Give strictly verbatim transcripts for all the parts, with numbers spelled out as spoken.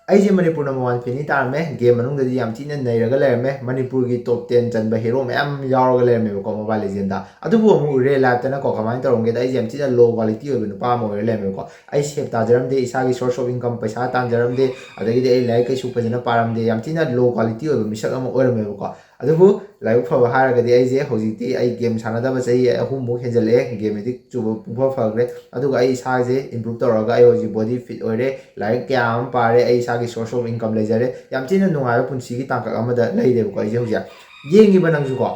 ꯑꯩꯁꯦ Manipur number one fan ꯇꯥꯔꯝꯃꯦ꯫ Game ꯃꯅꯨꯡꯗꯗꯤ ꯌꯥꯝ ꯊꯤꯅ ꯅꯩꯔꯒ ꯂꯩꯔꯝꯃꯦ꯫ ꯃꯅꯤꯄꯨꯔꯒꯤ top ten ꯆꯟꯕ hero ꯃꯌꯥꯝ ꯌꯥꯎꯔꯒ ꯂꯩꯔꯝꯃꯦꯕꯀꯣ Mobile Legendꯗ꯫ ꯑꯗꯨꯕꯨ ꯑꯃꯨꯛ real lifeꯇꯅꯀꯣ ꯀꯃꯥꯏꯅ ꯇꯧꯔꯝꯒꯦꯗ, ꯑꯩꯁꯦ ꯌꯥꯝ ꯊꯤꯅ low quality ꯑꯣꯏꯕ ꯅꯨꯄꯥ ꯑꯃ ꯑꯣꯏꯔ ꯂꯩꯔꯝꯃꯦꯕꯀꯣ꯫ ꯑꯩ ꯁꯦꯞ ꯇꯥꯖꯔꯝꯗꯦ, ꯏꯁꯥꯒꯤ source of income ꯄꯩꯁꯥ ꯇꯥꯟꯖꯔꯝꯗꯦ, ꯑꯗꯒꯤꯗꯤ ꯑꯩ ꯂꯥꯏꯔꯤꯛ ꯀꯩꯁꯨ ꯐꯖꯅ ꯄꯥꯔꯝꯗꯦ, ꯌꯥꯝ ꯊꯤꯅ low quality ꯑꯣꯏꯕ ꯃꯤꯁꯛ ꯑꯃ ꯑꯣꯏꯔꯝꯃꯦꯕꯀꯣ꯫ ꯑꯗꯨꯕꯨ ꯂꯥꯏꯕꯛ ꯐꯕ ꯍꯥꯏꯔꯒꯗꯤ ꯑꯩꯁꯦ ꯍꯧꯖꯤꯛꯇꯤ ꯑꯩ game ꯁꯥꯟꯅꯗꯕ ꯆꯍꯤ ꯑꯍꯨꯝꯃꯨꯛ ꯍꯦꯟꯖꯜꯂꯛꯑꯦ꯫ Game addict ꯆꯨꯕ ꯄꯨꯡꯐ ꯐꯈ꯭ꯔꯦ꯫ ꯑꯗꯨꯒ ꯑꯩ ꯏꯁꯥꯁꯦ improve ꯇꯧꯔꯒ ꯑꯩ ꯍꯧꯖꯤꯛ body fit ꯑꯣꯏꯔꯦ, ꯂꯥꯏꯔꯤꯛ ꯀꯌꯥ ꯑꯃ ꯄꯥꯔꯦ, ꯑꯩ ꯏꯁꯥꯒꯤ source of income ꯂꯩꯖꯔꯦ꯫ ꯌꯥꯝ ꯊꯤꯅ ꯅꯨꯡꯉꯥꯏꯕ ꯄꯨꯟꯁꯤꯒꯤ ꯇꯥꯡꯀꯛ ꯑꯃꯗ ꯂꯩꯔꯦꯕꯀꯣ ꯑꯩꯁꯦ ꯍꯧꯖꯤꯛ꯫ ꯌꯦꯡꯉꯤꯕ ꯅꯪꯁꯨꯀꯣ,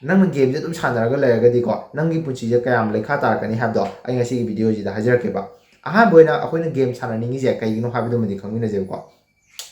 ꯅꯪꯅ gameꯁꯦ ꯑꯗꯨꯝ ꯁꯥꯟꯅꯔꯒ ꯂꯩꯔꯒꯗꯤꯀꯣ, ꯅꯪꯒꯤ ꯄꯨꯟꯁꯤꯁꯦ ꯀꯌꯥꯝ ꯂꯩꯈꯥ ꯇꯥꯔꯛꯀꯅꯤ ꯍꯥꯏꯕꯗꯣ ꯑꯩ ꯉꯁꯤꯒꯤ videoꯁꯤꯗ ꯍꯥꯏꯖꯔꯛꯀꯦꯕ꯫ ꯑꯍꯥꯟꯕ ꯑꯣꯏꯅ ꯑꯩꯈꯣꯏꯅ game ꯁꯥꯟꯅꯅꯤꯡꯉꯤꯁꯦ ꯀꯩꯒꯤꯅꯣ ꯍꯥꯏꯕꯗꯨꯃꯗꯤ ꯈꯪꯃꯤꯟꯅꯁꯦꯕꯀꯣ꯫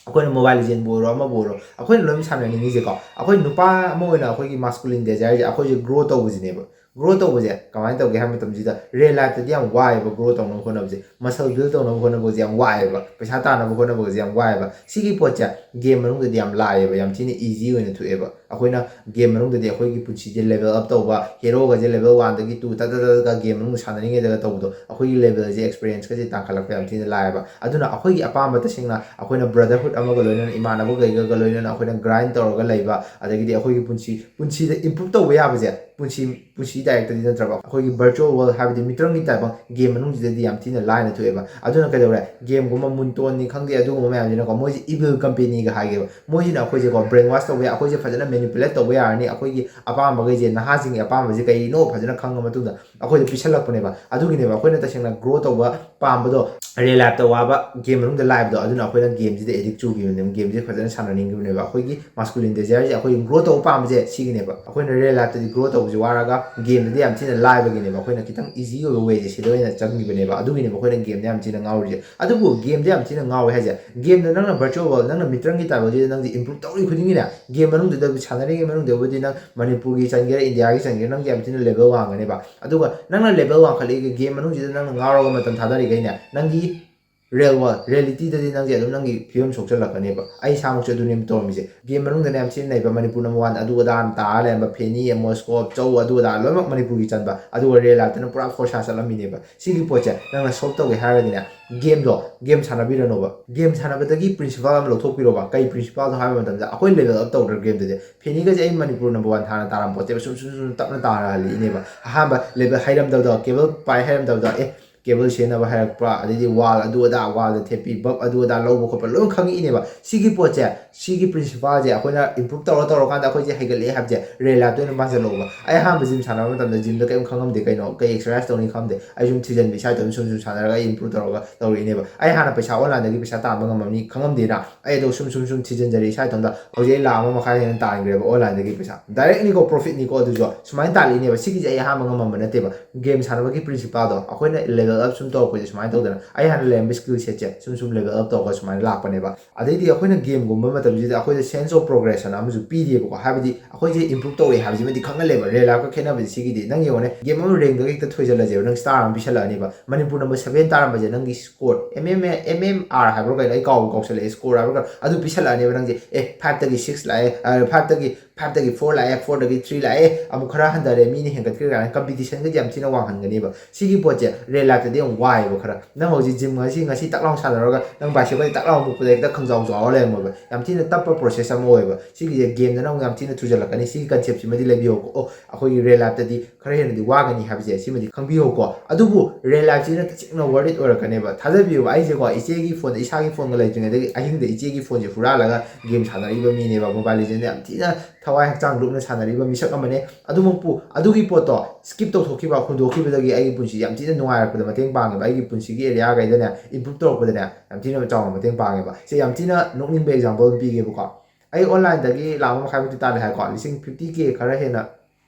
ꯑꯩꯈꯣꯏꯅ Mobile Legendꯕꯨ ꯑꯣꯏꯔꯣ, ꯑꯃꯕꯨ ꯑꯣꯏꯔꯣ, ꯑꯩꯈꯣꯏꯅ ꯂꯣꯏꯅ ꯁꯥꯟꯅꯅꯤꯡꯉꯤꯁꯦꯀꯣ, ꯑꯩꯈꯣꯏ ꯅꯨꯄꯥ ꯑꯃ ꯑꯣꯏꯅ ꯑꯩꯈꯣꯏꯒꯤ masculine desireꯁꯦ ꯑꯩꯈꯣꯏꯁꯦ grow ꯇꯧꯕꯁꯤꯅꯦꯕ꯫ Grow ꯇꯧꯕꯁꯦ ꯀꯃꯥꯏꯅ ꯇꯧꯒꯦ ꯍꯥꯏꯕ ꯃꯇꯝꯁꯤꯗ, real lifeꯇꯗꯤ ꯌꯥꯝ ꯋꯥꯏꯑꯦꯕ grow ꯇꯧꯅꯕ ꯍꯣꯠꯅꯕꯁꯦ꯫ Muscle build ꯇꯧꯅꯕ ꯍꯣꯠꯅꯕꯁꯦ ꯌꯥꯝ ꯋꯥꯏꯑꯦꯕ, ꯄꯩꯁꯥ ꯇꯥꯟꯅꯕ ꯍꯣꯠꯅꯕꯁꯦ ꯌꯥꯝ ꯋꯥꯏꯑꯦꯕ꯫ ꯁꯤꯒꯤ ꯄꯣꯠꯁꯦ game ꯃꯅꯨꯡꯗꯗꯤ ꯌꯥꯝ ꯂꯥꯏꯑꯦꯕ, ꯌꯥꯝ ꯊꯤꯅ easy ꯑꯣꯏꯅ ꯊꯣꯛꯑꯦꯕ꯫ ꯑꯩꯈꯣꯏꯅ game ꯃꯅꯨꯡꯗꯗꯤ ꯑꯩꯈꯣꯏꯒꯤ ꯄꯨꯟꯁꯤꯁꯦ level up ꯇꯧꯕ, heroꯒꯁꯦ level oneꯗꯒꯤ two ꯇꯠ ꯇꯠ ꯇꯠ ꯇꯠ game ꯃꯅꯨꯡꯗ ꯁꯥꯟꯅꯔꯤꯉꯩꯗꯒ ꯇꯧꯕꯗꯣ, ꯑꯩꯈꯣꯏꯒꯤ levelꯁꯦ, experienceꯀꯁꯦ ꯇꯥꯡꯈꯠꯂꯛꯄ ꯌꯥꯝ ꯊꯤꯅ ꯂꯥꯏꯑꯦꯕ꯫ ꯑꯗꯨꯅ ꯑꯩꯈꯣꯏꯒꯤ ꯑꯄꯥꯝꯕ, ꯇꯁꯦꯡꯅ ꯑꯩꯈꯣꯏꯅ brotherhood ꯑꯃꯒ ꯂꯣꯏꯅꯅ, ꯏꯃꯥꯟꯅꯕ ꯀꯩꯀꯩꯒ ꯂꯣꯏꯅꯅ ꯑꯩꯈꯣꯏꯅ grind ꯇꯧꯔꯒ ꯂꯩꯕ, ꯑꯗꯒꯤꯗꯤ ꯑꯩꯈꯣꯏꯒꯤ ꯄꯨꯟꯁꯤ, ꯄꯨꯟꯁꯤꯗ improve ꯇꯧꯕ ꯌꯥꯕꯁꯦ, ꯄꯨꯟꯁꯤ, ꯄꯨꯟꯁꯤ directꯇꯗꯤ ꯅꯠꯇ꯭ꯔꯕ, ꯑꯩꯈꯣꯏꯒꯤ virtual world ꯍꯥꯏꯕꯗꯤ ꯃꯤꯇ꯭ꯔꯪꯒꯤ ꯇꯥꯏꯕꯪ game ꯃꯅꯨꯡꯁꯤꯗꯗꯤ ꯌꯥꯝ ꯊꯤꯅ ꯂꯥꯏꯅ ꯊꯣꯛꯑꯦꯕ꯫ ꯑꯗꯨꯅ ꯀꯩꯗꯧꯔꯦ, gameꯒꯨꯝꯕ ꯃꯨꯟꯇꯣꯟꯅꯤ ꯈꯪꯗꯦ, ꯑꯗꯨꯒꯨꯝꯕ ꯃꯌꯥꯝꯁꯤꯅꯀꯣ, ꯃꯣꯏꯁꯦ evil companyꯒ ꯍꯥꯏꯒꯦꯕ꯫ ꯃꯣꯏꯁꯤꯅ ꯑꯩꯈꯣꯏꯁꯦꯀꯣ brainwash ꯇꯧꯕ ꯌꯥꯏ, ꯑꯩꯈꯣꯏꯁꯦ ꯐꯖꯅ manipulate ꯇꯧꯕ ꯌꯥꯔꯅꯤ, ꯑꯩꯈꯣꯏꯒꯤ ꯑꯄꯥꯝꯕꯈꯩꯁꯦ, ꯅꯍꯥꯁꯤꯡꯒꯤ ꯑꯄꯥꯝꯕꯁꯦ ꯀꯩꯅꯣ ꯐꯖꯅ ꯈꯪꯉ ꯃꯇꯨꯡꯗ ꯑꯩꯈꯣꯏꯗ ꯄꯤꯁꯜꯂꯛꯄꯅꯦꯕ꯫ ꯑꯗꯨꯒꯤꯅꯦꯕ ꯑꯩꯈꯣꯏꯅ ꯇꯁꯦꯡꯅ grow ꯇꯧꯕ ꯄꯥꯝꯕꯗꯣ, real lifeꯇ ꯋꯥꯕ game ꯃꯅꯨꯡꯗ ꯂꯥꯏꯕꯗꯣ, ꯑꯗꯨꯅ ꯑꯩꯈꯣꯏꯅ gameꯁꯤꯗ addict ꯆꯨꯈꯤꯕꯅꯦꯕ, gameꯁꯦ ꯐꯖꯅ ꯁꯥꯟꯅꯅꯤꯡꯈꯤꯕꯅꯦꯕ꯫ ꯑꯩꯈꯣꯏꯒꯤ masculine desireꯁꯦ, ꯑꯩꯈꯣꯏ grow ꯇꯧꯕ ꯄꯥꯝꯕꯁꯦ ꯁꯤꯒꯤꯅꯦꯕ꯫ ꯑꯩꯈꯣꯏꯅ real lifeꯇꯗꯤ grow ꯇꯧꯕꯁꯦ ꯋꯥꯔꯒ gameꯗꯗꯤ ꯌꯥꯝ ꯊꯤꯅ ꯂꯥꯏꯕꯒꯤꯅꯦꯕ꯫ ꯑꯩꯈꯣꯏꯅ ꯈꯤꯇꯪ easy ꯑꯣꯏꯕ wayꯁꯦ ꯁꯤꯗ ꯑꯣꯏꯅ ꯆꯪꯈꯤꯕꯅꯦꯕ꯫ ꯑꯗꯨꯒꯤꯅꯦꯕ ꯑꯩꯈꯣꯏꯅ gameꯗ ꯌꯥꯝ ꯊꯤꯅ ꯉꯥꯎꯔꯤꯁꯦ꯫ ꯑꯗꯨꯕꯨ gameꯗ ꯌꯥꯝ ꯊꯤꯅ ꯉꯥꯎꯋꯦ ꯍꯥꯏꯁꯦ, gameꯗ ꯅꯪꯅ virtual world, ꯅꯪꯅ ꯃꯤꯇ꯭ꯔꯪꯒꯤ ꯇꯥꯏꯕꯪꯁꯤꯗ ꯅꯪꯗꯤ improve ꯇꯧꯔꯤ ꯈꯨꯗꯤꯡꯒꯤꯅꯦ, game ꯃꯅꯨꯡꯗꯨꯗ ꯁꯥꯟꯅꯔꯤꯉꯩ ꯃꯅꯨꯡꯗꯕꯨꯗꯤ ꯅꯪ ꯃꯅꯤꯄꯨꯔꯒꯤ ꯆꯟꯒꯦꯔꯥ, ꯏꯟꯗꯤꯌꯥꯒꯤ ꯆꯟꯒꯦꯔꯥ, ꯅꯪꯗꯤ ꯌꯥꯝ ꯊꯤꯅ level ꯋꯥꯡꯒꯅꯦꯕ꯫ ꯑꯗꯨꯒ ꯅꯪꯅ level ꯋꯥꯡꯈꯠꯂꯛꯏꯒ game ꯃꯅꯨꯡꯁꯤꯗ ꯅꯪꯅ ꯉꯥꯎꯔꯒ ꯃꯇꯝ ꯊꯥꯗꯔꯤꯈꯩꯅꯦ, ꯅꯪꯒꯤ Real world, ꯔꯤꯌꯦꯂꯤꯇꯤꯗꯗꯤ ꯅꯪꯁꯦ ꯑꯗꯨꯝ ꯅꯪꯒꯤ ꯐꯤꯕꯝ ꯁꯣꯛꯆꯜꯂꯛꯀꯅꯦꯕ꯫ ꯑꯩ ꯏꯁꯥꯃꯛꯁꯨ ꯑꯗꯨꯅꯦꯕ ꯇꯧꯔꯝꯃꯤꯁꯦ꯫ ꯒꯦꯝ ꯃꯅꯨꯡꯗꯅ ꯌꯥꯝ ꯊꯤꯅ ꯅꯩꯕ, ꯃꯅꯤꯄꯨꯔ ꯅꯝꯕꯔ ꯋꯥꯟ ꯑꯗꯨ ꯑꯗꯥ ꯇꯥꯔ ꯂꯩꯔꯝꯕ, ꯐꯦꯅꯤ, ꯑꯦꯃꯣꯁꯀꯣꯞ, ꯆꯧ, ꯑꯗꯨ ꯑꯗꯥ ꯂꯣꯏꯅꯃꯛ ꯃꯅꯤꯄꯨꯔꯒꯤ ꯆꯟꯕ, ꯑꯗꯨꯒ ꯔꯤꯌꯦꯜ ꯂꯥꯏꯐꯇꯅ ꯄꯨꯔꯥ ꯐꯣꯔꯁꯥ ꯆꯠꯂꯝꯃꯤꯅꯦꯕ꯫ ꯁꯤꯒꯤ ꯄꯣꯠꯁꯦ ꯅꯪꯅ ꯁꯣꯜꯕ ꯇꯧꯒꯦ ꯍꯥꯏꯔꯒꯗꯤꯅꯦ, ꯒꯦꯝꯗꯣ, ꯒꯦꯝ ꯁꯥꯟꯅꯕꯤꯔꯅꯣꯕ꯫ ꯒꯦꯝ ꯁꯥꯟꯅꯕꯗꯒꯤ ꯄ꯭ꯔꯤꯟꯁꯤꯄꯥꯜ ꯑꯃ ꯂꯧꯊꯣꯛꯄꯤꯔꯣꯕ꯫ ꯀꯩ ꯄ꯭ꯔꯤꯟꯁꯤꯄꯥꯜꯅꯣ ꯍꯥꯏꯕ ꯃꯇꯝꯗ, ꯑꯩꯈꯣꯏ ꯂꯦꯚꯦꯜ ꯑꯞ ꯇꯧꯗ꯭ꯔ ꯒꯦꯝꯗꯗꯤ꯫ ꯐꯦꯅꯤꯒꯁꯦ ꯑꯩ ꯃꯅꯤꯄꯨꯔ ꯅꯝꯕꯔ ꯋꯥꯟ ꯊꯥꯅ ꯇꯥꯔꯝ ꯄꯣꯠꯇꯦꯕ, ꯁꯨꯝ ꯁꯨꯝ ꯁꯨꯝ ꯇꯞꯅ ꯇꯥꯔꯛꯍꯜꯂꯛꯏꯅꯦꯕ꯫ ꯑꯍꯥꯟꯕ ꯂꯦꯚꯦꯜ ꯍꯩꯔꯝꯗꯕꯗꯣ, ꯀꯦꯕꯜ ꯄꯥꯏ ꯍꯩꯔꯝꯗꯕꯗꯣ, ꯑꯦ, ꯀꯦꯕꯜ ꯁꯤꯖꯤꯟꯅꯕ ꯍꯩꯔꯛꯄ, ꯑꯗꯩꯗꯤ ꯋꯥꯜ ꯑꯗꯨ ꯑꯗꯥ, ꯋꯥꯜꯗ ꯊꯦꯠꯄꯤ, ꯕꯛ ꯑꯗꯨ ꯑꯗꯥ ꯂꯧꯕ ꯈꯣꯠꯄ ꯂꯣꯏ ꯈꯪꯉꯛꯏꯅꯦꯕ꯫ ꯁꯤꯒꯤ ꯄꯣꯠꯁꯦ, ꯁꯤꯒꯤ ꯄ꯭ꯔꯤꯟꯁꯤꯄꯥꯜꯁꯦ ꯑꯩꯈꯣꯏꯅ ꯏꯝꯄ꯭ꯔꯨꯞ ꯇꯧꯔ ꯇꯧꯔꯀꯥꯟꯗ ꯑꯩꯈꯣꯏꯁꯦ ꯍꯩꯒꯠꯂꯛꯑꯦ ꯍꯥꯏꯕꯁꯦ ꯔꯤꯌꯦꯜ ꯂꯥꯏꯐꯇ ꯑꯣꯏꯅ ꯃꯥꯟꯁꯤꯜꯂꯛꯑꯣꯕ꯫ ꯑꯩ ꯑꯍꯥꯟꯕ ꯖꯤꯝ ꯁꯥꯟꯅꯕ ꯃꯇꯝꯗ ꯖꯤꯝꯗ ꯀꯔꯤꯝ ꯈꯪꯉꯝꯗꯦ, ꯀꯩꯅꯣ, ꯀꯩ ꯑꯦꯛꯁꯔꯁꯥꯏꯁ ꯇꯧꯅꯤ ꯈꯪꯗꯦ꯫ ꯑꯩ ꯁꯨꯝ ꯊꯤꯖꯤꯟꯕ, ꯏꯁꯥ ꯏꯇꯣꯝꯇ ꯁꯨꯝ ꯁꯨꯝ ꯁꯥꯟꯅꯔꯒ ꯑꯩ ꯏꯝꯄ꯭ꯔꯨꯞ ꯇꯧꯔꯒ ꯇꯧꯔꯛꯏꯅꯦꯕ꯫ ꯑꯩ ꯍꯥꯟꯅ ꯄꯩꯁꯥ ꯑꯣꯟꯂꯥꯏꯟꯗꯒꯤ ꯄꯩꯁꯥ ꯇꯥꯟꯕ ꯉꯝꯃꯝꯅꯤ ꯈꯪꯉꯝꯗꯦꯅ꯫ ꯑꯩ ꯑꯗꯣ ꯁꯨꯝ ꯁꯨꯝ ꯁꯨꯝ ꯊꯤꯖꯤꯟꯖꯔꯦ ꯏꯁꯥ ꯏꯇꯣꯝꯇ꯫ ꯍꯧꯖꯤꯛ ꯑꯩ ꯂꯥꯛ ꯑꯃ ꯃꯈꯥꯏ ꯍꯦꯟꯅ ꯇꯥꯟꯈ꯭ꯔꯦꯕ ꯑꯣꯟꯂꯥꯏꯟꯗꯒꯤ ꯄꯩꯁꯥ꯫ ꯗꯥꯏꯔꯦꯛꯅꯤꯀꯣ, ꯄ꯭ꯔꯣꯐꯤꯠꯅꯤꯀꯣ꯫ ꯑꯗꯨꯁꯨ ꯁꯨꯃꯥꯏꯅ ꯇꯥꯜꯂꯛꯏꯅꯦꯕ꯫ ꯁꯤꯒꯤꯁꯦ ꯑꯩ ꯑꯍꯥꯟꯕ ꯉꯝꯃꯝꯕ ꯅꯠꯇꯦꯕ꯫ ꯒꯦꯝ ꯁꯥꯟꯅꯕꯒꯤ ꯄ꯭ꯔꯤꯟꯁꯤꯄꯥꯜꯗꯣ ꯑꯩꯈꯣꯏꯅ ꯂꯦꯚꯦꯜ ꯑꯞ ꯁꯨꯝ ꯇꯧꯔꯛꯄꯁꯦ ꯁꯨꯃꯥꯏꯅ ꯇꯧꯗꯅ, ꯑꯩ ꯍꯥꯟꯅ ꯂꯩꯔꯝꯕ ꯁ꯭ꯀꯤꯜ ꯁꯦꯠꯁꯦ ꯁꯨꯝ ꯁꯨꯝ ꯂꯦꯚꯦꯜ ꯑꯞ ꯇꯧꯔꯒ ꯁꯨꯃꯥꯏꯅ ꯂꯥꯛꯄꯅꯦꯕ꯫ ꯑꯗꯩꯗꯤ ꯑꯩꯈꯣꯏꯅ ꯒꯦꯝꯒꯨꯝꯕ ꯃꯇꯝꯁꯤꯗ ꯑꯩꯈꯣꯏꯗ ꯁꯦꯟꯁ ꯑꯣꯐ ꯄ꯭ꯔꯣꯒ꯭ꯔꯦꯁ ꯑꯅ ꯑꯃꯁꯨ ꯄꯤꯔꯤꯑꯕꯀꯣ꯫ ꯍꯥꯏꯕꯗꯤ ꯑꯩꯈꯣꯏꯁꯦ ꯏꯝꯄ꯭ꯔꯨꯞ ꯇꯧꯔꯛꯑꯦ ꯍꯥꯏꯕꯁꯤꯃꯗꯤ ꯈꯪꯍꯜꯂꯦꯕ꯫ ꯔꯤꯌꯦꯜ ꯂꯥꯏꯐꯀ ꯈꯦꯠꯅꯕꯁꯦ ꯁꯤꯒꯤꯗꯤ꯫ ꯅꯪ ꯌꯦꯡꯉꯣꯅꯦ, ꯒꯦꯝ ꯑꯃ ꯔꯦꯡꯗꯒ ꯍꯦꯛꯇ ꯊꯣꯏꯖꯜꯂꯁꯦꯕ, ꯅꯪ ꯁ꯭ꯇꯥꯔ ꯑꯃ ꯄꯤꯁꯜꯂꯛꯑꯅꯤꯕ꯫ ꯃꯅꯤꯄꯨꯔ ꯅꯝꯕꯔ ꯁꯕꯦꯟ ꯇꯥꯔꯝꯕꯁꯦ ꯅꯪꯒꯤ score, M M A, M M R ꯍꯥꯏꯕ꯭ꯔꯥ ꯀꯩꯅꯣ, ꯑꯩ ꯀꯥꯎꯕ ꯀꯥꯎꯁꯜꯂꯛꯑꯦ, ꯁ꯭ꯀꯣꯔ ꯍꯥꯏꯕ꯭ꯔꯥ ꯀꯩꯅꯣ, ꯑꯗꯨ ꯄꯤꯁꯜꯂꯛꯑꯅꯦꯕ ꯅꯪꯁꯦ꯫ ꯑꯦ, ꯐꯥꯏꯚꯇꯒꯤ ꯁꯤꯛꯁ ꯂꯥꯛꯑꯦ, ꯑ, ꯐꯥꯏꯚꯇꯒꯤ, ꯐꯥꯏꯚꯇꯒꯤ ꯐꯣꯔ ꯂꯥꯛꯑꯦ, ꯐꯣꯔꯗꯒꯤ ꯊ꯭ꯔꯤ ꯂꯥꯛꯑꯦ, ꯑꯃꯨꯛ ꯈꯔ ꯍꯟꯊꯔꯦ, ꯃꯤꯅ ꯍꯦꯟꯒꯠꯈ꯭ꯔꯦ ꯀꯥꯏꯅ ꯀꯝꯄꯤꯇꯤꯁꯟꯒꯗꯤ ꯌꯥꯝ ꯊꯤꯅ ꯋꯥꯡꯍꯟꯒꯅꯦꯕ꯫ ꯁꯤꯒꯤ ꯄꯣꯠꯁꯦ ꯔꯤꯌꯦꯜ ꯂꯥꯏꯐꯇꯗꯤ ꯌꯥꯝ ꯋꯥꯏꯑꯦꯕ ꯈꯔ꯫ ꯅꯪ ꯍꯧꯖꯤꯛ ꯖꯤꯝ ꯉꯁꯤ, ꯉꯁꯤ ꯇꯛ ꯂꯥꯎ ꯁꯥꯟꯅꯔꯒ ꯅꯪ ꯕꯥꯏꯁꯦꯞꯀꯁꯦ ꯇꯛ ꯂꯥꯎ ꯃꯨꯛꯄꯗ ꯍꯦꯛꯇ ꯈꯪꯖꯥꯎ ꯆꯥꯎꯔ ꯂꯩꯔꯝꯃꯣꯏꯕ꯫ ꯌꯥꯝ ꯊꯤꯅ ꯇꯞꯄ ꯄ꯭ꯔꯣꯁꯦꯁ ꯑꯃ ꯑꯣꯏꯌꯦꯕ꯫ ꯁꯤꯒꯤꯁꯦ ꯒꯦꯝꯗꯅ ꯑꯃꯨꯛ ꯌꯥꯝ ꯊꯤꯅ ꯊꯨꯖꯜꯂꯛꯀꯅꯤ꯫ ꯁꯤꯒꯤ ꯀꯟꯁꯦꯞꯁꯤꯃꯗꯤ ꯂꯩꯕꯤꯌꯣꯀꯣ꯫ ꯑꯣ, ꯑꯩꯈꯣꯏꯒꯤ ꯔꯤꯌꯦꯜ ꯂꯥꯏꯐꯇꯗꯤ ꯈꯔ ꯍꯦꯟꯅꯗꯤ ꯋꯥꯒꯅꯤ ꯍꯥꯏꯕꯁꯦ ꯁꯤꯃꯗꯤ ꯈꯪꯕꯤꯍꯧꯀꯣ꯫ ꯑꯗꯨꯕꯨ ꯔꯤꯌꯦꯜ ꯂꯥꯏꯐꯁꯤꯅ ꯇꯁꯦꯡꯅ ꯋꯥꯔꯠ ꯏꯠ ꯑꯣꯏꯔꯛꯀꯅꯦꯕ꯫ ꯊꯥꯖꯕꯤꯌꯨꯕ, ꯑꯩꯁꯦꯀꯣ, ꯏꯆꯦꯒꯤ ꯐꯣꯟꯗ, ꯏꯁꯥꯒꯤ ꯐꯣꯟꯒ ꯂꯩꯇ꯭ꯔꯤꯉꯩꯗꯒꯤ ꯑꯍꯤꯡꯗ ꯏꯆꯦꯒꯤ ꯐꯣꯟꯁꯦ ꯍꯨꯔꯥꯜꯂꯒ ꯒꯦꯝ ꯁꯥꯟꯅꯔꯛꯏꯕ ꯃꯤꯅꯦꯕ꯫ ꯃꯣꯕꯥꯏꯜ ꯂꯤꯖꯦꯟꯗ ꯌꯥꯝ ꯊꯤꯅ ꯊꯋꯥꯏ ꯍꯛꯆꯥꯡ ꯂꯨꯞꯅ ꯁꯥꯟꯅꯔꯤꯕ ꯃꯤꯁꯛ ꯑꯃꯅꯦ꯫ ꯑꯗꯨꯃꯛꯄꯨ ꯑꯗꯨꯒꯤ ꯄꯣꯠꯇꯣ ꯁ꯭ꯀꯤꯞ ꯇꯧꯊꯣꯛꯈꯤꯕ, ꯍꯨꯟꯗꯣꯛꯈꯤꯕꯗꯒꯤ ꯑꯩꯒꯤ ꯄꯨꯟꯁꯤ ꯌꯥꯝ ꯊꯤꯅ ꯅꯨꯡꯉꯥꯏꯔꯛꯄꯗ ꯃꯇꯦꯡ ꯄꯥꯡꯉꯦꯕ꯫ ꯑꯩꯒꯤ ꯄꯨꯟꯁꯤꯒꯤ ꯑꯦꯔꯤꯌꯥꯈꯩꯗꯅꯦ ꯏꯝꯄ꯭ꯔꯨꯞ ꯇꯧꯔꯛꯄꯗꯅꯦ ꯌꯥꯝ ꯊꯤꯅ ꯆꯥꯎꯅ ꯃꯇꯦꯡ ꯄꯥꯡꯉꯦꯕ꯫ ꯁꯤ ꯌꯥꯝ ꯊꯤꯅ ꯅꯣꯛꯅꯤꯡꯕ ꯑꯦꯛꯖꯥꯝꯄꯜ ꯑꯃ ꯄꯤꯒꯦꯕꯀꯣ꯫ ꯑꯩ ꯑꯣꯟꯂꯥꯏꯟꯗꯒꯤ ꯂꯥꯛ ꯑꯃ ꯃꯈꯥꯏꯃꯨꯛꯇꯤ ꯇꯥꯜꯂꯦ ꯍꯥꯏꯀꯣ, ꯂꯤꯁꯤꯡ ꯐꯤꯐꯇꯤ ꯀꯦ ꯈꯔ ꯍꯦꯟꯅ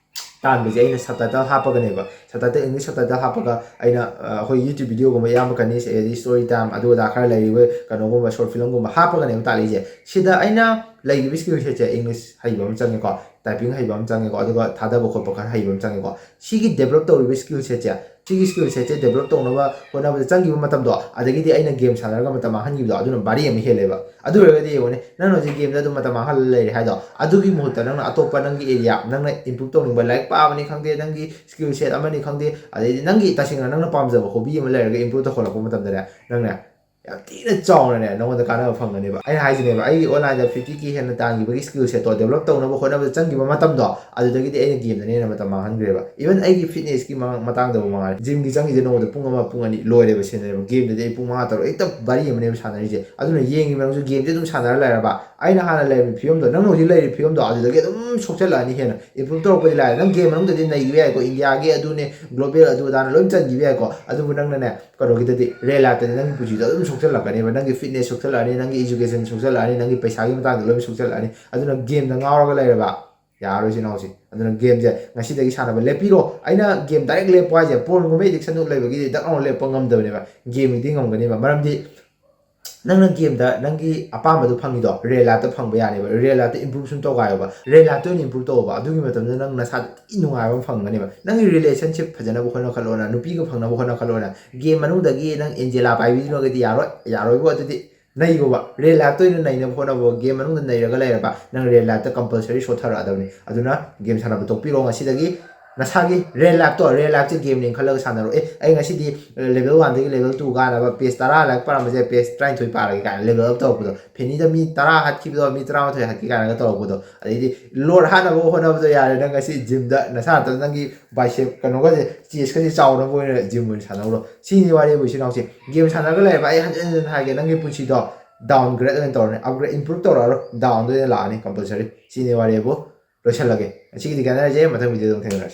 ꯇꯥꯟꯕꯁꯦ ꯑꯩꯅ ꯁꯕꯇꯥꯏꯇꯜ ꯍꯥꯞꯄꯒꯅꯦꯕ꯫ ꯁꯕꯇꯥꯏꯇꯜ, ꯏꯪꯂꯤꯁ ꯁꯕꯇꯥꯏꯇꯜ ꯍꯥꯞꯄꯒ ꯑꯩꯅ, ꯑ, ꯑꯩꯈꯣꯏ YouTube ꯚꯤꯗꯤꯑꯣꯒꯨꯝꯕ ꯑꯌꯥꯝꯕ ꯀꯅꯤ, ꯑꯗꯩ ꯁ꯭ꯇꯣꯔꯤ ꯇꯥꯏꯝ ꯑꯗꯨ ꯑꯗꯥ ꯈꯔ ꯂꯩꯔꯤꯕ ꯀꯩꯅꯣꯒꯨꯝꯕ, ꯁꯣꯔꯠ ꯐꯤꯂꯝꯒꯨꯝꯕ ꯍꯥꯞꯄꯒꯅꯦꯕ ꯇꯥꯜꯂꯤꯁꯦ꯫ ꯁꯤꯗ ꯑꯩꯅ ꯂꯩꯈꯤꯕ ꯁ꯭ꯀꯤꯜ ꯁꯦꯠꯁꯦ ꯏꯪꯂꯤꯁ ꯍꯩꯕ ꯑꯃ ꯆꯪꯉꯦꯀꯣ꯫ ꯇꯥꯏꯄꯤꯡ ꯍꯩꯕ ꯑꯃ ꯆꯪꯉꯦꯀꯣ, ꯑꯗꯨꯒ ꯊꯥꯗꯕ ꯈꯣꯠꯄ ꯈꯔ ꯍꯩꯕ ꯑꯃ ꯆꯪꯉꯦꯀꯣ꯫ ꯁꯤꯒꯤ ꯗꯦꯕꯂꯞ ꯇꯧꯔꯤꯕ ꯁ꯭ꯀꯤꯜ ꯁꯦꯠꯁꯦ, ꯁꯤꯒꯤ ꯁ꯭ꯀꯤꯜ ꯁꯦꯠꯁꯦ ꯗꯦꯕꯂꯞ ꯇꯧꯅꯕ ꯍꯣꯠꯅꯕꯗ ꯆꯪꯈꯤꯕ ꯃꯇꯝꯗꯣ, ꯑꯗꯒꯤꯗꯤ ꯑꯩꯅ ꯒꯦꯝ ꯁꯥꯟꯅꯔꯒ ꯃꯇꯝ ꯃꯥꯡꯍꯟꯈꯤꯕꯗꯣ, ꯑꯗꯨꯅ ꯚꯥꯔꯤ ꯑꯃ ꯍꯦꯜꯂꯦꯕ꯫ ꯑꯗꯨ ꯑꯣꯏꯔꯒꯗꯤ ꯌꯦꯡꯉꯨꯅꯦ, ꯅꯪꯅ ꯍꯧꯖꯤꯛ ꯒꯦꯝꯗ ꯑꯗꯨꯝ ꯃꯇꯝ ꯃꯥꯡꯍꯜꯂ ꯂꯩꯔꯦ ꯍꯥꯏꯗꯣ, ꯑꯗꯨꯒꯤ ꯃꯍꯨꯠꯇ ꯅꯪꯅ ꯑꯇꯣꯞꯄ ꯅꯪꯒꯤ ꯑꯦꯔꯤꯌꯥ, ꯅꯪꯅ ꯏꯝꯄ꯭ꯔꯨꯞ ꯇꯧꯅꯤꯡꯕ, ꯂꯥꯏꯔꯤꯛ ꯄꯥꯕꯅꯤ ꯈꯪꯗꯦ, ꯅꯪꯒꯤ ꯁ꯭ꯀꯤꯜ ꯁꯦꯠ ꯑꯃꯅꯤ ꯈꯪꯗꯦ, ꯑꯗꯩꯗꯤ ꯅꯪꯒꯤ ꯇꯁꯦꯡꯅ ꯅꯪꯅ ꯄꯥꯝꯖꯕ ꯍꯣꯕꯤ ꯑꯃ ꯂꯩꯔꯒ ꯏꯝꯄ꯭ꯔꯨꯞ ꯇꯧꯈꯠꯂꯛꯄ ꯃꯇꯝꯗꯅꯦ, ꯅꯪꯅꯦ ꯌꯥꯝ ꯊꯤꯅ ꯆꯥꯎꯅꯅꯦ ꯅꯉꯣꯟꯗ ꯀꯥꯟꯅꯕ ꯐꯪꯒꯅꯦꯕ꯫ ꯑꯩꯅ ꯍꯥꯏꯁꯤꯅꯦꯕ, ꯑꯩꯒꯤ ꯑꯣꯟꯂꯥꯏꯟꯗ ꯐꯤꯐꯇꯤ ꯀꯦ ꯍꯦꯟꯅ ꯇꯥꯟꯈꯤꯕꯒꯤ ꯁ꯭ꯀꯤꯜ ꯁꯦꯠꯇꯣ ꯗꯦꯕꯂꯞ ꯇꯧꯅꯕ ꯍꯣꯠꯅꯕꯗ ꯆꯪꯈꯤꯕ ꯃꯇꯝꯗꯣ, ꯑꯗꯨꯗꯒꯤꯗꯤ ꯑꯩꯅ ꯒꯦꯝꯗꯅ ꯍꯦꯟꯅ ꯃꯇꯝ ꯃꯥꯡꯍꯟꯈ꯭ꯔꯦꯕ꯫ ꯏꯚꯟ ꯑꯩꯒꯤ ꯐꯤꯠꯅꯦꯁꯀꯤ ꯃꯇꯥꯡꯗꯕꯨ ꯃꯉꯥꯏ, ꯖꯤꯝꯒꯤ ꯆꯪꯉꯤꯁꯦ ꯅꯣꯡꯃꯗ ꯄꯨꯡ ꯑꯃ, ꯄꯨꯡ ꯑꯅꯤ ꯂꯣꯏꯔꯦꯕ ꯁꯦꯟꯅꯔꯦꯕ꯫ ꯒꯦꯝꯗꯗꯤ ꯑꯩ ꯄꯨꯡ ꯃꯉꯥ ꯇꯔꯨꯛ ꯍꯦꯛꯇ ꯚꯥꯔꯤ ꯑꯃꯅꯦꯕ ꯁꯥꯟꯅꯔꯤꯁꯦ꯫ ꯑꯗꯨꯅ ꯌꯦꯡꯉꯤꯕ ꯅꯪꯁꯨ ꯒꯦꯝꯁꯦ ꯑꯗꯨꯝ ꯁꯥꯟꯅꯔ ꯂꯩꯔꯕ, ꯑꯩꯅ ꯍꯥꯟꯅ ꯂꯩꯔꯝꯃꯤꯕ ꯐꯤꯕꯝꯗꯣ, ꯅꯪꯅ ꯍꯧꯖꯤꯛ ꯂꯩꯔꯤꯕ ꯐꯤꯕꯝꯗꯣ ꯑꯗꯨꯗꯒꯤ ꯑꯗꯨꯝ ꯁꯣꯛꯆꯜꯂꯛꯑꯅꯤ ꯍꯦꯟꯅ꯫ ꯏꯝꯄ꯭ꯔꯨꯞ ꯇꯧꯔꯛꯄꯗꯤ ꯂꯥꯏꯔꯦ, ꯅꯪ ꯒꯦꯝ ꯃꯅꯨꯡꯗꯗꯤ ꯅꯩꯈꯤꯕ ꯌꯥꯏꯀꯣ, ꯏꯟꯗꯤꯌꯥꯒꯤ ꯑꯗꯨꯅꯦ, ꯒ꯭ꯂꯣꯕꯦꯜ ꯑꯗꯨ ꯑꯗꯥꯅ ꯂꯣꯏ ꯆꯟꯈꯤꯕ ꯌꯥꯏꯀꯣ, ꯑꯗꯨꯕꯨ ꯅꯪꯅꯅꯦ ꯀꯩꯅꯣꯒꯤꯗꯗꯤ, ꯔꯤꯌꯦꯜ ꯂꯥꯏꯐꯇꯗꯤ ꯅꯪꯒꯤ ꯄꯨꯟꯁꯤꯗꯣ ꯑꯗꯨꯝ ꯁꯣꯛꯆꯜꯂꯛꯀꯅꯦꯕ꯫ ꯅꯪꯒꯤ ꯐꯤꯠꯅꯦꯁ ꯁꯣꯛꯆꯜꯂꯛꯑꯅꯤ, ꯅꯪꯒꯤ ꯏꯖꯨꯀꯦꯁꯟ ꯁꯣꯛꯆꯜꯂꯛꯑꯅꯤ, ꯅꯪꯒꯤ ꯄꯩꯁꯥꯒꯤ ꯃꯇꯥꯡꯗ ꯂꯣꯏꯅ ꯁꯣꯛꯆꯜꯂꯛꯑꯅꯤ꯫ ꯑꯗꯨꯅ ꯒꯦꯝꯗ ꯉꯥꯎꯔꯒ ꯂꯩꯔꯕ ꯌꯥꯔꯔꯣꯏ, ꯏꯆꯤꯟ ꯏꯅꯥꯎꯁꯦ꯫ ꯑꯗꯨꯅ ꯒꯦꯝꯁꯦ ꯉꯁꯤꯗꯒꯤ ꯁꯥꯟꯅꯕ ꯂꯦꯞꯄꯤꯔꯣ꯫ ꯑꯩꯅ ꯒꯦꯝ ꯗꯥꯏꯔꯦꯛ ꯂꯦꯞꯄꯣ ꯍꯥꯏꯁꯦ, ꯄꯣꯔꯟꯒꯨꯝꯕ ꯑꯦꯗꯤꯛꯁꯟꯗꯨ ꯂꯩꯕꯒꯤꯗꯤ ꯗꯛ ꯂꯥꯎꯅ ꯂꯦꯞꯄ ꯉꯝꯗꯕꯅꯦꯕ꯫ ꯒꯦꯝꯒꯤꯗꯤ ꯉꯝꯒꯅꯦꯕ, ꯃꯔꯝꯗꯤ ꯅꯪꯅ ꯒꯦꯝꯗ ꯅꯪꯒꯤ ꯑꯄꯥꯝꯕꯗꯣ ꯐꯪꯉꯤꯗꯣ, ꯔꯤꯌꯦꯜ ꯂꯥꯏꯐꯇ ꯐꯪꯕ ꯌꯥꯅꯦꯕ꯫ ꯔꯤꯌꯦꯜ ꯂꯥꯏꯐꯇ ꯏꯝꯄ꯭ꯔꯨꯞ ꯁꯨꯝ ꯇꯧꯒꯥꯏꯌꯣꯕ, ꯔꯤꯌꯦꯜ ꯂꯥꯏꯐꯇ ꯑꯣꯏꯅ ꯏꯝꯄ꯭ꯔꯨꯞ ꯇꯧꯑꯣꯕ꯫ ꯑꯗꯨꯒꯤ ꯃꯇꯝꯗ ꯅꯪ ꯅꯁꯥꯗ ꯊꯤ ꯅꯨꯡꯉꯥꯏꯕ ꯑꯃ ꯐꯪꯒꯅꯦꯕ꯫ ꯅꯪꯒꯤ ꯔꯤꯂꯦꯁꯟꯁꯤꯞ ꯐꯖꯅꯕ ꯍꯣꯠꯅꯈꯠꯂꯣꯅ, ꯅꯨꯄꯤꯒ ꯐꯪꯅꯕ ꯍꯣꯠꯅꯈꯠꯂꯣꯅ꯫ ꯒꯦꯝ ꯃꯅꯨꯡꯗꯒꯤ ꯅꯪ ꯑꯦꯟꯖꯦꯂꯥ ꯄꯥꯏꯕꯤꯔꯒꯗꯤ ꯌꯥꯔꯣꯏ, ꯌꯥꯔꯣꯏꯕꯣ꯫ ꯑꯗꯨꯗꯤ ꯅꯩꯒꯣꯕ, ꯔꯤꯌꯦꯜ ꯂꯥꯏꯐꯇ ꯑꯣꯏꯅ ꯅꯩꯅꯕ ꯍꯣꯠꯅꯕ꯫ ꯒꯦꯝ ꯃꯅꯨꯡꯗ ꯅꯩꯔꯒ ꯂꯩꯔꯕ ꯅꯪ ꯔꯤꯌꯦꯜ ꯂꯥꯏꯐꯇ ꯀꯝꯄꯜꯁꯔꯤ ꯁꯣꯠꯊꯔꯛꯑꯗꯕꯅꯤ꯫ ꯑꯗꯨꯅ ꯒꯦꯝ ꯁꯥꯟꯅꯕ ꯇꯣꯛꯄꯤꯔꯣ ꯉꯁꯤꯗꯒꯤ꯫ ꯅꯁꯥꯒꯤ ꯔꯤꯌꯦꯜ ꯂꯥꯏꯐꯇꯣ ꯔꯤꯌꯦꯜ ꯂꯥꯏꯐꯁꯦ ꯒꯦꯝꯅꯦꯅ ꯈꯜꯂꯒ ꯁꯥꯟꯅꯔꯣ꯫ ꯑꯦ, ꯑꯩ ꯉꯁꯤꯗꯤ ꯂꯦꯚꯦꯜ ꯋꯥꯟꯗꯒꯤ ꯂꯦꯚꯦꯜ ꯇꯨ ꯀꯥꯅꯕ ꯄꯦꯖ ꯇꯔꯥ ꯂꯥꯏꯔꯤꯛ ꯄꯥꯔꯝꯕꯁꯦ ꯄꯦꯖ ꯇꯔꯥꯅꯤꯊꯣꯏ ꯄꯥꯔꯒꯦ ꯀꯥꯏꯅ ꯂꯦꯚꯦꯜ ꯑꯞ ꯇꯧꯔꯛꯄꯗꯣ, ꯐꯦꯅꯤꯗ ꯃꯤ ꯇꯔꯥ ꯍꯥꯠꯈꯤꯕꯗꯣ ꯃꯤ ꯇꯔꯥꯃꯥꯊꯣꯏ ꯍꯥꯠꯀꯦ ꯀꯥꯏꯅꯒ ꯇꯧꯔꯛꯄꯗꯣ, ꯑꯗꯩꯗꯤ ꯂꯣꯠ ꯍꯥꯠꯅꯕ ꯍꯣꯠꯅꯕꯗꯣ ꯌꯥꯔꯦ꯫ ꯅꯪ ꯉꯁꯤ ꯖꯤꯝꯗ ꯅꯁꯥ ꯅꯥꯇꯣꯝ ꯅꯪꯒꯤ ꯕꯥꯏꯁꯦꯞ ꯀꯩꯅꯣꯒꯁꯦ, ꯆꯦꯁꯀꯁꯦ ꯆꯥꯎꯅꯕ ꯑꯣꯏꯅ ꯖꯤꯝ ꯑꯣꯏꯅ ꯁꯥꯟꯅꯧꯔꯣ꯫ ꯁꯤꯅꯤ ꯋꯥꯔꯤꯕꯨ, ꯏꯆꯤꯟ ꯏꯅꯥꯎꯁꯦ꯫ ꯒꯦꯝ ꯁꯥꯟꯅꯔꯒ ꯂꯩꯔꯕ, ꯑꯩ ꯍꯟꯖꯤꯟ ꯍꯟꯖꯤꯟ ꯍꯥꯏꯒꯦ, ꯅꯪꯒꯤ ꯄꯨꯟꯁꯤꯗꯣ ꯗꯥꯎꯟꯒ꯭ꯔꯦꯗ ꯑꯣꯏꯅ ꯇꯧꯔꯅꯤ, ꯑꯞꯒ꯭ꯔꯦꯗ, ꯏꯝꯄ꯭ꯔꯨꯞ ꯇꯧꯔꯛꯑꯔꯣꯏ, ꯗꯥꯎꯟꯗ ꯑꯣꯏꯅ ꯂꯥꯛꯑꯅꯤ ꯀꯝꯄꯜꯁꯔꯤ꯫ ꯁꯤꯅꯤ ꯋꯥꯔꯤꯕꯨ꯫ ꯂꯣꯏꯁꯤꯜꯂꯒꯦ꯫ ꯉꯁꯤꯒꯤꯗꯤ ꯀꯥꯟꯅꯔꯁꯦ, ꯃꯊꯪ ꯚꯤꯗꯤꯑꯣꯗ ꯑꯃꯨꯛ ꯊꯦꯡꯅꯔꯁꯤ꯫